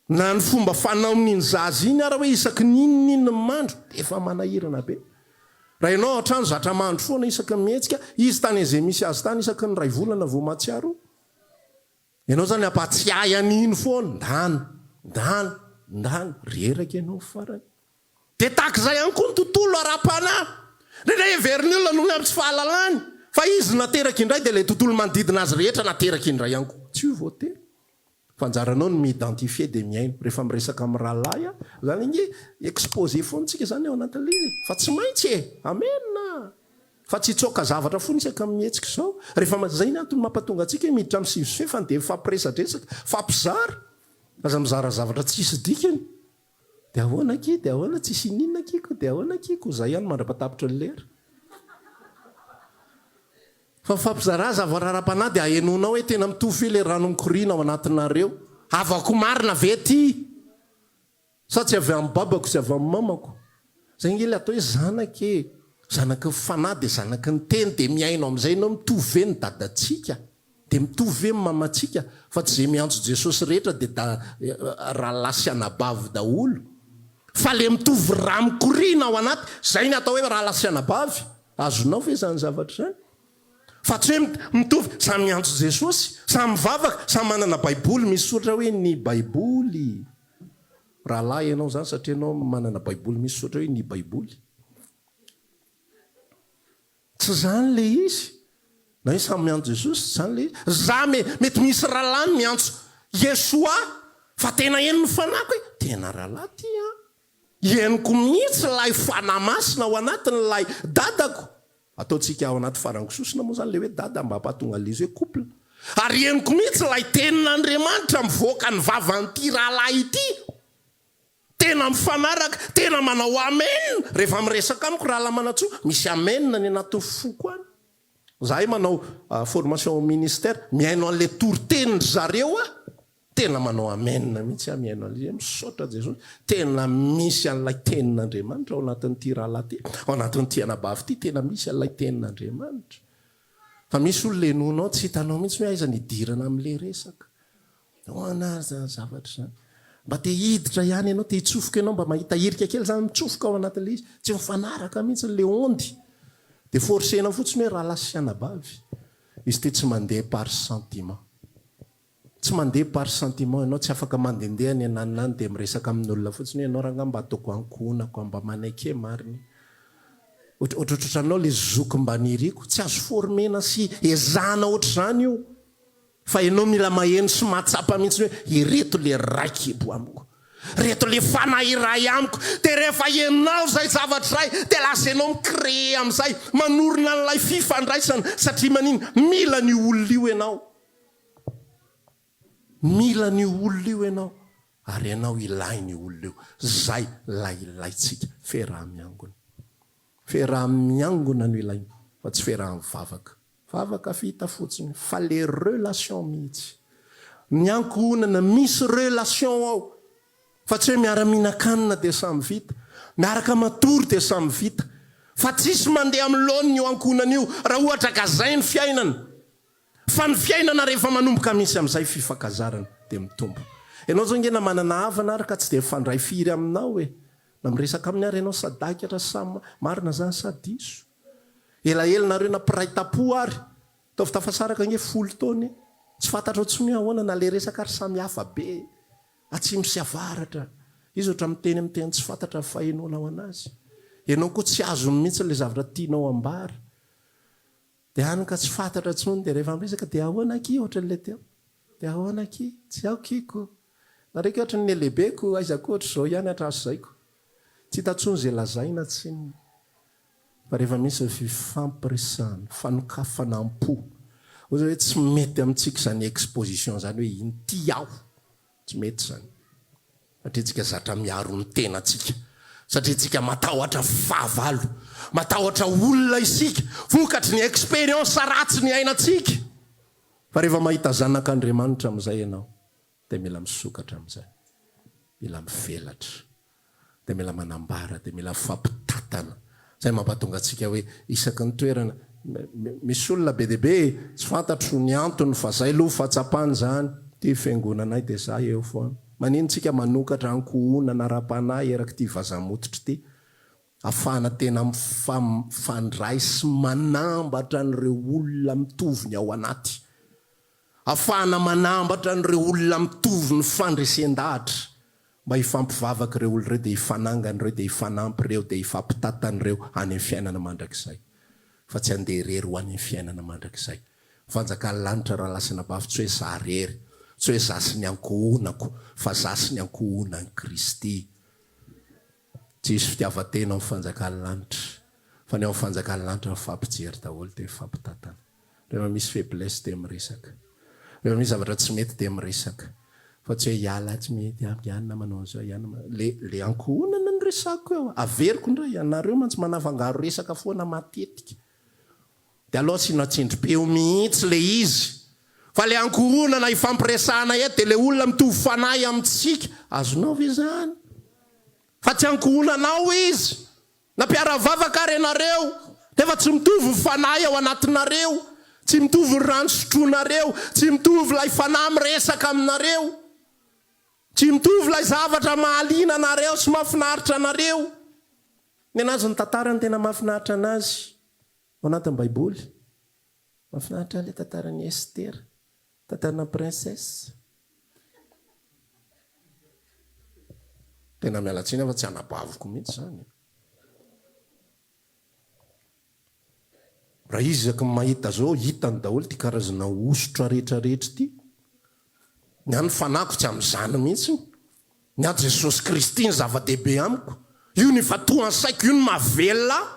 Na ny fomba fanaon'iny zaza iny ara hoe isaky ny inona iny ny mandro, dia efa manahirana be. Raha ianao ao an-trano zatra mandro foana isaky ny mihetsika, izy tany izay misy azy tany isaky ny iray volana vao mahatsiaro. Ianao zany hampatsiahy an'iny foana, ndany, ndany, ndany, reraka ianao farany. Dia tahaka izay ihany koa ny tontolo ara-panahy. Indraindray heverin'ny olona noho ny amin'ny tsy fahalalany fa izy nateraka indray dia ilay tontolo manodidina azy rehetra nateraka indray ihany koa. Tsy io voatery. Fa anjaranao ny mi-identifier dia mihaino. Rehefa miresaka amin'ny rahalahy aho, izany ange exposer foana tsika izany ao anatin'ilay izy e. Fa tsy maintsy e! Amen! Fa tsy hitsoaka zavatra foana isaka amin'ny mihetsika izao. Rehefa, izay ny antony mampatonga antsika hoe miditra amin'ny sivy sy fefany dia mifampiresadresaka, mifampizara. Aza mizara zavatra tsisy dikany. Dia ahoana akia, dia ahoana, tsisy ininona akia ko, dia ahoana akia ko, zay ihany mandra-patapitry ny lera. Fa mifampizarà zavatra ara-panahy dia ahenoanao hoe tena mitovy ve ilay rano mikoriana ao anatinareo? Havako marina ve ity? Sa tsy avy amin'ny babako sy avy amin'ny mamako? Zay ange ilay atao hoe zanaka e! Zanaky ny fanahy dia zanaky ny teny dia mihaino amin'izay ianao mitovy ve ny dadantsika? Dia mitovy ve ny mamantsika fa tsy izay miantso Jesosy rehetra dia da rahalahy sy anabavy daholo fa le mitovy rà mikoriana ao anaty zay ny atao hoe rahalahy sy anabavy azonao ve izany zavatra izany fa tsy hoe mitovy samy miantso Jesosy samy mivavaka samy manana baiboly misy soratra hoe ny baiboly rahalahy ianao izany satria ianao manana baiboly misy soratra hoe ny baiboly Tsy izany ilay izy. Na hoe samy miantso Jesosy, tsy zany le izy. Za me, mety misy rahalahy miantso Yeshua fa tena henon'ny fanahiko hoe tena rahalahy ty an. Henoko mihitsy ilay fanahy masina ao anatin'ilay dadako. Ataontsika ao anaty farango sosona moa zany le hoe dada mba hampahatonga an'ilay izy hoe couple. Ary henoko mihitsy ilay tenin'Andriamanitra mivoaka ny vavan'ity rahalahy ity. Tena mifanaraka, tena manao amen rehefa miresaka amiko rahalahy Manantsoa, misy amen any anatin'ny foko any. Zahay manao formation au ministère, mihaino an'ilay toritenin-dry zareo aho, tena manao amen mihitsy aho mihaino an'ilay izy, misaotra Jesosy, tena misy an'ilay tenin'Andriamanitra ao anatin'ity rahalahy ity, ao anatin'ity anabavy ity, tena misy an'ilay tenin'Andriamanitra. Fa misy olona henoinao tsy hitanao mihitsy hoe aiza ny hidirana amin'ilay resaka. Ahoana ary izany zavatra izany? Mba te hiditra ihany ianao, te hitsofoka ianao, mba mahita hirika kely izany mitsofoka ao anatin'ilay izy. Tsy mifanaraka mihitsy ilay onde. Dia forcer-na fotsiny hoe rahalahy sy anabavy. Izy ity tsy mandeha par sentiment. Tsy mandeha par sentiment ianao, tsy afaka mandehandeha any ananona any dia miresaka amin'olona fotsiny hoe ianao rangahy mba ataoko ankohonako, mba maneke marina e. Ohatrohatranao ilay zoky mba niriko. Tsy azo former-na sy ezahana ohatr'izany io. Fa ianao mila maheno sy mahatsapa mihitsy hoe ireto le raikebo amiko. Reto le fanahy iray amiko. Dia rehefa ianao izay zavatra izay dia lasa ianao mi-créer amin'izay, manorina an'ilay fifandraisana satria manina? Mila an'io olona io ianao. Mila an'io olona io ianao ary ianao ilain'io olona io. Izay ilay ilaintsika, fiaraha-miangona. Fiaraha-miangona no ilaina fa tsy fiaraha-mivavaka. Vavaka vita fotsiny fa le relation mihitsy. Ny ankohonana misy relation ao fa tsy hoe miara-mihinan-kanina dia samy vita, miaraka matory dia samy vita. Fa tsisy mandeha amin'ny laoniny io ankohonana io raha ohatra ka zay ny fiainana. Fa ny fiainana rehefa manomboka misy amin'izay fifankazarana dia mitombo. Ianao zao nge na manana havana ary ka tsy dia mifandray firy aminao e. Na miresaka aminy ary ianao sadaikatra sa marina zany sa diso. Elaela nareo na mpiray tampo ary. Ataovy tafasaraka ange folo taona e. Tsy fantatrao tsony hoe ahoana na le resaka ary samy hafa be. Atsimo sy avaratra. Izy ohatra miteny amin'ny teny tsy fantatra ny fahenoanao anazy. Ianao koa tsy azony mihitsy le zavatra tianao ambara. Dia any ka tsy fantatra intsony dia rehefa miresaka dia ahoana akia ohatran'ilay teo? Dia ahoana akia? Tsy ao akia ko. Nareo akia ohatran'ny niha-lehibe ko, aiza koa ohatr'izao ihany hatramin'izay ko. Tsy hita intsony izay lazaina tsinona. Fa rehefa misy ny fifampiresahana, fanokafana am-po, hoy zay hoe tsy mety amintsika izany exposition izany hoe inty aho. Tsy mety izany. Satria tsika zatra miaro ny tenantsika. Satria tsika matahotra fahavalo. Matahotra olona isika. Vokatry ny expérience ratsy niainantsika. Fa rehefa mahita zanak'Andriamanitra amin'izay ianao, dia mila misokatra amin'izay. Mila mivelatra. Dia mila manambara, dia mila mifampitantana. Izay mampatonga antsika hoe isaky ny toerana, misy olona be dia be e, tsy fantatro ny antony fa zay aloha fahatsapana izany, ity fiangonanay dia za eo foana. Manino tsika manokatra ankohonana ara-panahy erak'ity vazaha-mototra ity, afahana tena mifandray sy manambatra an'ireo olona mitovy ny ao anaty. Afahana manambatra an'ireo olona mitovy ny fandresen-dahatra mba hifampivavaka ireo olona ireo dia hifanangana ireo dia hifanampy ireo dia hifampitatana ireo any amin'ny fiainana mandrakizay fa tsy handeha irery ho any amin'ny fiainana mandrakizay. Fanjakan'ny lanitra rahalahy sy anabavy tsy hoe za rery, tsy hoe za sy ny ankohonako fa za sy ny ankohonan'i Kristy. Tsy hisy fitiavan-tena ao amin'ny fanjakan'ny lanitra fa ny ao amin'ny fanjakan'ny lanitra mifampijery daholo dia mifampitatana. Rehefa misy faiblesse dia miresaka. Rehefa misy zavatra tsy mety dia miresaka. Fa tsy hoe hiala tsy mety amiko, ianona manao an'izao, ianona manao, le le ankohonana no resahako eo. Averiko indray, ianareo mantsy manafangaro resaka foana matetika. Dia aleo asiana tsindrim-peo mihitsy le izy. Fa le ankohonana ifampiresahana eto dia le olona mitovy fanahy amintsika. Azonao ve izany? Fa tsy ankohonanao izy. Na mpiara-vavaka ary ianareo, nefa tsy mitovy ny fanahy ao anatinareo, tsy mitovy ny rano sotroinareo, tsy mitovy ilay fanahy miresaka aminareo, tsy mitovy ilay zavatra mahaliana anareo sy mahafinaritra anareo. Ny anazy ny tantarany tena mahafinaritra anazy ao anatin'ny baiboly. Mahafinaritra ahy ilay tantaran'i Estera. Tantarana princesse. Tena miala tsiny aho fa tsy anabaviko mihitsy izany. Raha izy isaky ny mahita zao, hitany daholo ity karazana hosotra rehetra rehetra ity. Ny ahy ny fanahiko tsy amin'izany mihitsy. Ny ahy Jesosy Kristy ny zava-dehibe amiko. Io no ifantohan'ny saiko, io no mahavelona ahy.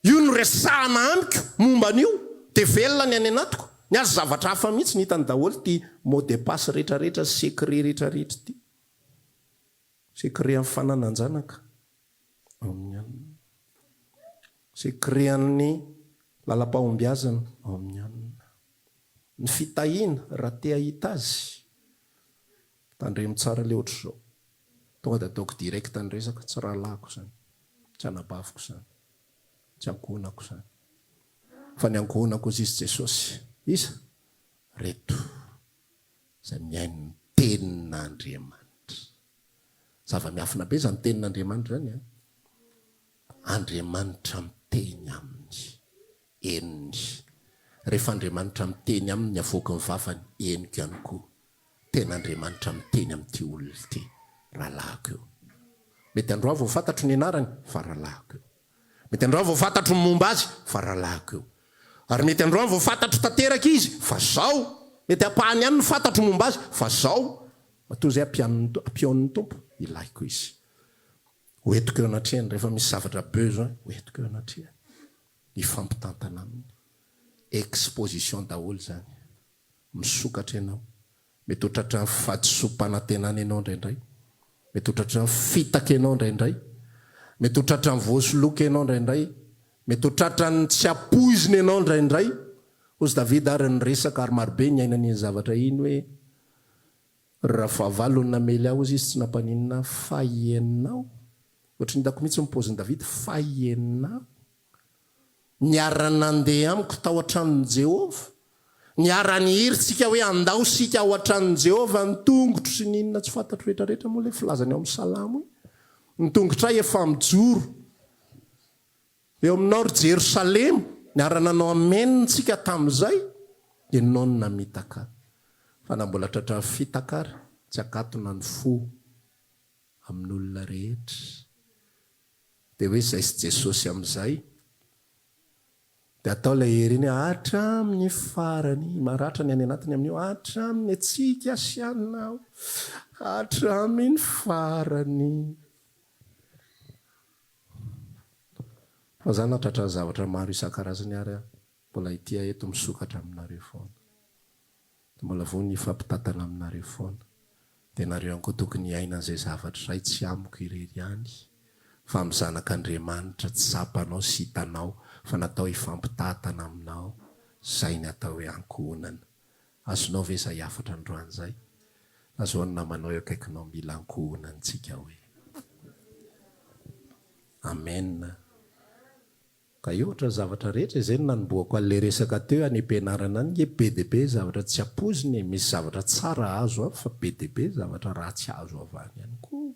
Io no resahana amiko momba an'io dia velona ny any anatiko. Ny azy zavatra hafa mihitsy ny hitany daholo ity mot de passe rehetra rehetra sy secret rehetra rehetra ity. Secret an'ny fananan-janaka ao amin'ny anona. Secret an'ny lalam-pahombiazana ao amin'ny anona. Ny fitahiana raha te hahita azy. Tandremo tsara le ohatr'izao. Tonga dia ataoko direct ny resaka, tsy rahalahiko izany, tsy anabaviko izany, tsy ankohonako izany. Fa ny ankohonako hozy izy Jesosy. Iza? Reto izay mihaino ny tenin'Andriamanitra. Zava-miafina be izany tenin'Andriamanitra izany an. Andriamanitra miteny aminy. Henony. Rehefa Andriamanitra miteny aminy ny avoaky ny vavany, henoko ihany koa. Tena Andriamanitra miteny amin'ity olona ity. Rahalahiko io. Mety androany vao fantatro ny anarany, fa rahalahiko io. Mety androany vao fantatro ny momba azy, fa rahalahiko io. Ary mety androany vao fantatro tanteraka izy, fa zao. Mety ampahany ihany no fantatro momba azy, fa zao. Matoa izay ampian'ny Tompo, ilaiko izy. Ho entiko eo anatrehany rehefa misy zavatra besoin, ho entiko eo anatrehany. Hifampitantana aminy. Exposition daholo izany. Misokatra ianao. Mety ho tratran'ny fahadisoam-panantenana ianao indraindray. Mety ho tratran'ny fitaka ianao indraindray. Mety ho tratran'ny voasoloky ianao indraindray. Mety ho tratran'ny tsy ampoizina ianao indraindray. Hozy Davida ary niresaka ary marobe niainany iny zavatra iny hoe, Raha fahavalo no namely ahy hozy izy tsy nampaninona ahy fa ianao. Ohatry ny hitako mihitsy ny paozin'i Davida, fa ianao. Niara-nandeha amiko tao an-tranon'i Jehovah. Niara-nihiry tsika hoe andao isika ao an-tranon'i Jehovah, ny tongotro sy ny inona tsy fantatro rehetrarehetra moa ilay filazany ao amin'ny Salamo iny. Ny tongotray efa mijoro eo aminao ry Jerosalema. Niara-nanao amen tsika tamin'izay, dia nao no namitaka ahy. Fa na mbola tratran'ny fitaka ary, tsy akatona ny fo amin'olona rehetra. Dia hoe izay sy Jesosy amin'izay. Dia atao ilay hery iny hoe hatramin'ny farany. Maratra ny any anatiny amin'io, hatramin'ny antsika sy anao, hatramin'ny farany. Fa za nahatratra zavatra maro isan-karazany ary aho mbola ity aho eto misokatra aminareo foana. Dia mbola vonona hifampitantana aminareo foana. Dia nareo ihany koa tokony hiaina an'izay zavatra izay tsy amiko irery ihany fa amin'ny zanak'Andriamanitra tsapanao sy hitanao fa natao hifampitantana aminao. Izay ny atao hoe ankohonana. Azonao ve izay hafatra androany izay? Lazao ny namanao eo akaikinao mila ankohonantsika hoe. Amen. Ka io ohatra ny zavatra rehetra izay no nanombohako an'ilay resaka teo any am-pianarana any nge be dia be zavatra tsy ampoizina e, misy zavatra tsara azo avy fa be dia be zavatra ratsy azo avy any ihany koa.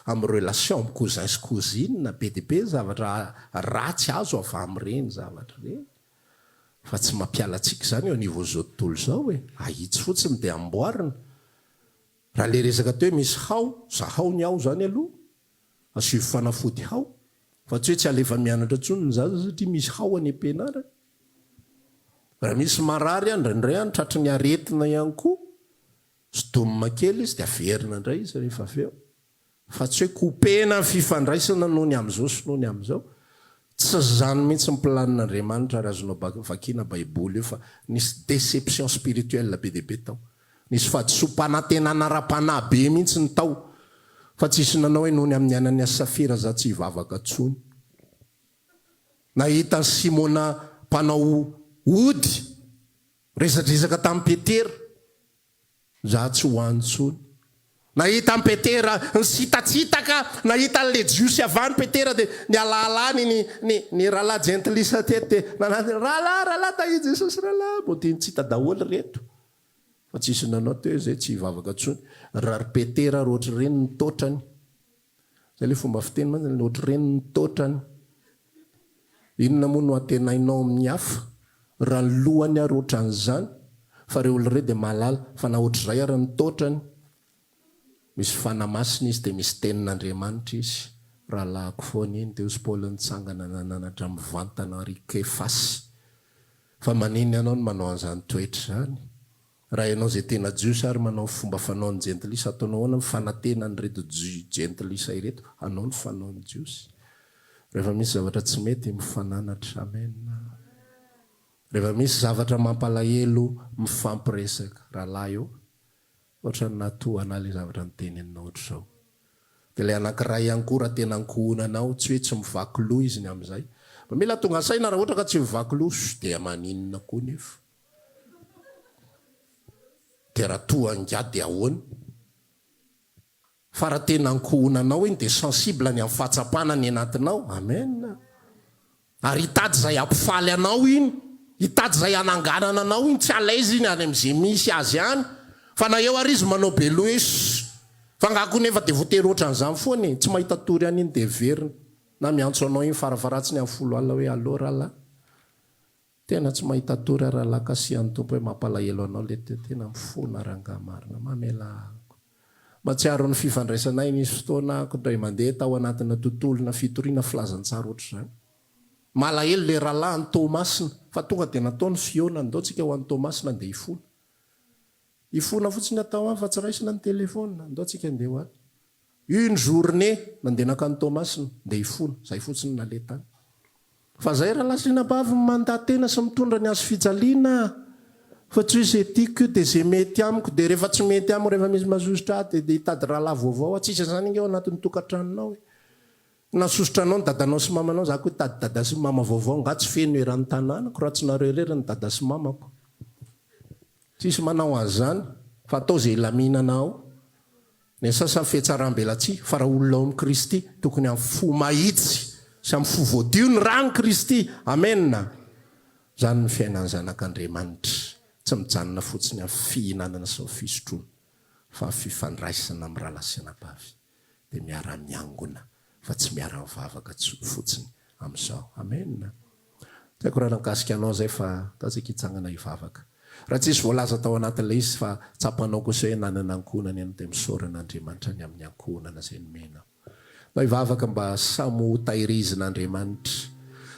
Amin'ny relation amin'ny cousin sy cousine be dia be zavatra ratsy azo avy amin'ireny zavatra ireny. Fa tsy mampiala antsika izany eo anivon'izao tontolo izao e! Ahitsy fotsiny dia amboarina. Raha ilay resaka teo hoe misy hao, zahao ny hao izany aloha, asio fanafody hao, fa tsy hoe tsy alefa mianatra intsony ny zaza satria misy hao any am-pianarana. Raha misy marary any, indraindray any tratry ny aretina ihany koa, sodomina kely izy dia averina indray izy rehefa avy eo. Fa tsy hoe couper-na ny fifandraisana noho ny amin'izao sy noho ny amin'izao. Tsy izany mihitsy ny planin'Andriamanitra ary azonao vakiana baiboly io fa nisy déception spirituelle be dia be tao. Nisy fahadisoam-panantenana ara-panahy be mihitsy ny tao. Fa tsisy nanao hoe noho ny amin'ny Anania sy Safira za tsy hivavaka intsony. Nahita an'i Simona mpanao ody resadresaka tamin'i Petera. Za tsy ho any intsony. Nahita an'i Petera nisitatsitaka, nahita an'ilay Jiosy avy any Petera dia nialahalany ny, ny, ny rahalahy jentilisa teto dia nanatona, Rahalahy, rahalahy, tahin'i Jesosy rahalahy. Mbô dia nitsita daholo ireto. Fa tsisy nanao teo izay tsy hivavaka intsony. Raha ry Petera ary ohatr'ireny ny toetrany. Zay le fomba fiteny mantsy, le ohatr'ireny ny toetrany. Inona moa no antenainao amin'ny hafa raha ny lohany ary ohatran'izany? Fa ireo olona ireo dia mahalala fa na ohatr'izay ary ny toetrany, misy Fanahy Masina izy dia misy Tenin'Andriamanitra izy. Rahalahiko foana iny. Dia hozy Paoly nitsangana nananatra mivantana ry Kefasy, fa maninona ianao no manao an'izany toetra izany? Raha ianao izay tena Jiosy ary manao ny fomba fanaon'ny Jentilisa, ataonao ahoana ny fanantena an'ireto Jentilisa ireto hanao ny fanaon'ny Jiosy? Rehefa misy zavatra tsy mety, mifananatra. Amen. Rehefa misy zavatra mampalahelo, mifampiresaka. Rahalahy ô, ohatran'ny nahatohana ahy ilay zavatra noteneninao ohatr'izao. Dia ilay anankiray ihany koa raha tena ankohonanao, tsy hoe tsy mivaky loha izy ny amin'izay. Fa mila tonga saina raha ohatra ka tsy mivaky loha, sh, dia maninona koa nefa? Dia raha toa angaha dia ahoana? Fa raha tena ankohonanao iny dia sensible ny amin'ny fahatsapana ny anatinao. Amen. Ary hitady izay hampifaly anao iny, hitady izay hananganana anao iny, tsy à l'aise iny any amin'izay misy azy any. Fa na eo ary izy manao be loha hoe shh. Fa angaha koa nefa dia voatery ohatran'izany foana e. Tsy mahita tory any iny dia heverina. Na miantso anao iny farafaharatsiny amin'ny 10 alina hoe allo rahalahy. Tena tsy mahita tory aho rahalahy kasihan'ny Tompo hoe mampalahelo anao le teo tena mifona rangahy marina mamelà ahako. Mahatsiaro ny fifandraisanay nisy fotoana ahako indray mandeha tao anatina tontolona fitoriana filazantsara ohatr'izany. Malahelo le rahalahy any Toamasina fa tonga dia natao ny fihaonana ndao tsika ho any Toamasina andeha hifona. Hifona fotsiny atao any fa tsy raisina ny telephone ndao tsika andeha ho any. Une journée nandeha nankany Toamasina dia hifona, zay fotsiny naleha tany. Fa zay rahalahy sy anabavy mandà tena sy mitondra ny hazo fijaliana a! Fa tsy hoe ze tiako io dia ze mety amiko dia rehefa tsy mety amiko rehefa misy masosotra ahy dia dia hitady rahalahy vaovao aho, tsisy an'izany ange ao anatin'ny tokantranonao e! Nasosotra anao ny dadanao sy mamanao, za koa hitady dada sy mama vaovao, nga tsy feno eran'ny tanànako raha tsy nareo irery ny dada sy mamako. Tsisy manao an'izany fa atao ze hilaminana ao. Ny sasany fihatsarambelatsihy, fa raha olona ao amin'i Kristy, tokony amin'ny fo mahitsy sy amin'ny fo voadio ny ran'i Kristy. Amena! Izany ny fiainan'ny zanak'Andriamanitra, tsy mijanona fotsiny amin'ny fihinanana sy ny fisotroana, fa amin'ny fifandraisana amin'ny rahalahy sy anabavy, dia miara-miangona, fa tsy miara-mivavaka fotsiny amin'izao. Amena! Tsy haiko raha nahakasika anao izay fa antsika hitsangana hivavaka. Raha tsisy voalaza tao anatin'ilay izy fa tsapanao kosa hoe nanana ankohonana ianao dia misaora an'Andriamanitra ny amin'ny ankohonana izay nomenao. Mba hivavaka mba samy ho tahirizin'Andriamanitra.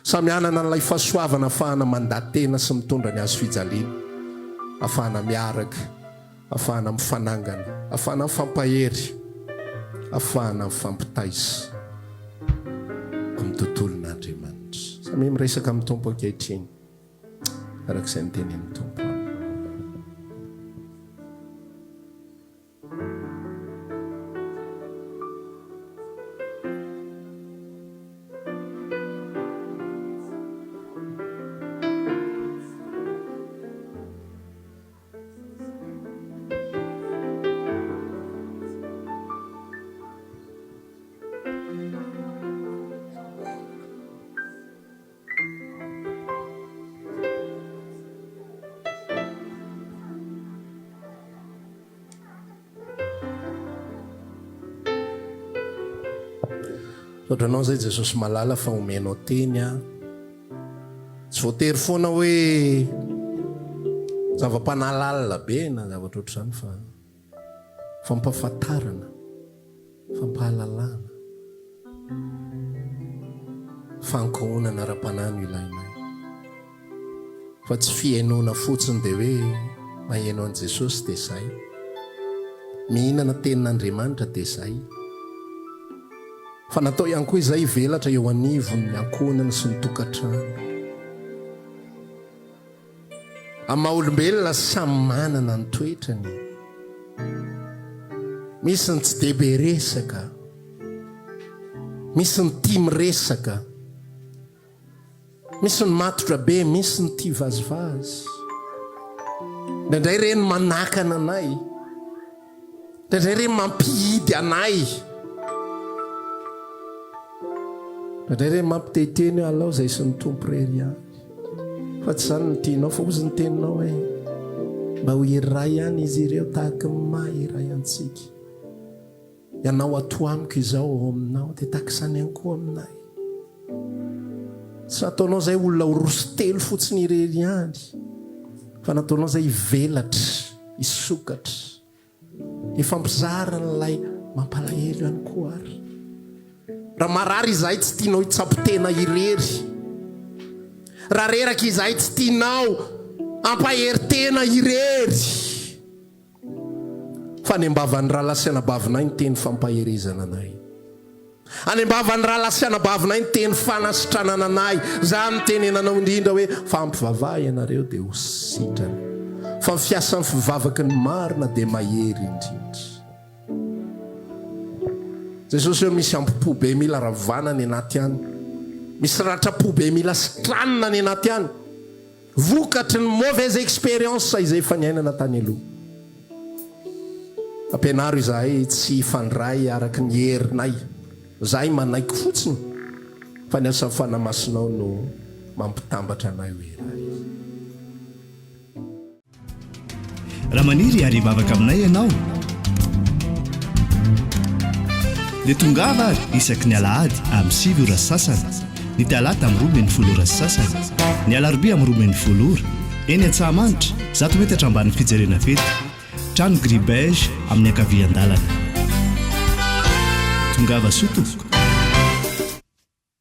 Samy hanana an'ilay fahasoavana afahana mandà tena sy mitondra ny hazo fijaliana. Afahana miaraka. Afahana mifanangana, afahana mifampahery, afahana mifampitaiza amin'ny tontolon'Andriamanitra. Samia miresaka amin'ny Tompo ankehitriny, araka izay notenenin'ny Tompo aminy. Misaotra anao zay Jesosy malala fa omenao teny aho. Tsy voatery foana hoe zava-panahy lalina be na zavatra ohatr'izany fa fampahafantarana, fampahalalana, fankohonana ara-panahy no ilainay. Fa tsy fihainoana fotsiny dia hoe maheno an'i Jesosy dia izay. Mihinana tenin'Andriamanitra dia izay. Fa natao ihany koa izay hivelatra eo anivon'ny ankohonana sy ny tokantrano. Amin'ny maha olombelona samy manana ny toetrany. Misy ny tsy dia be resaka. Misy ny tia miresaka. Misy ny matotra be, misy ny tia vazivazy. Indraindray ireny manakana anay. Indraindray ireny mampihidy anay. Indraindray ireny mampiteniteny hoe alao izay sy ny Tompo irery ihany. Fa tsy izany no tianao, fa hozy ny teninao hoe mba ho iray ihany izy ireo tahaka ny maha iray antsika. Ianao ato amiko izaho ao aminao dia tahaka izany ihany koa aminay. Tsy nataonao izay olona ho roso telo fotsiny irery ihany fa nataonao izay hivelatra, hisokatra, hifampizara an'ilay mampalahelo ihany koa ary. Raha marary izahay tsy tianao hitsabo tena irery. Raha reraka izahay tsy tianao hampahery tena irery. Fa any am-bavan'ny rahalahy sy anabavinay ny teny fampaherezana anay. Any am-bavan'ny rahalahy sy anabavinay ny teny fanasitranana anay. Izany no tenenanao indrindra hoe, Fa ampivavaha ianareo dia ho sitrana. Fa ny fiasan'ny fivavaky ny marina dia mahery indrindra. Jesosy ô, misy ambo-po be mila ravana any anaty any. Misy ratram-po be mila sitranina any anaty any. Vokatry ny mauvaise expérience izay efa niainana tany aloha. Ampianaro izahay tsy hifandray araka ny herinay. Izahay manaiky fotsiny fa ny asan'ny Fanahy Masinao no mampitambatra anay ho iray. Raha maniry ary hivavaka aminay ianao dia tongava ary isaky ny alahady amin'ny 9 ora sy sasany, ny talata amin'ny 12 ora sy sasany, ny alarobia amin'ny 12 ora, eny Antsahamanitra, 100 metatra ambanin'ny fijerena fety, trano gris beige amin'ny ankavian-dalana. Tongava soa tompoko.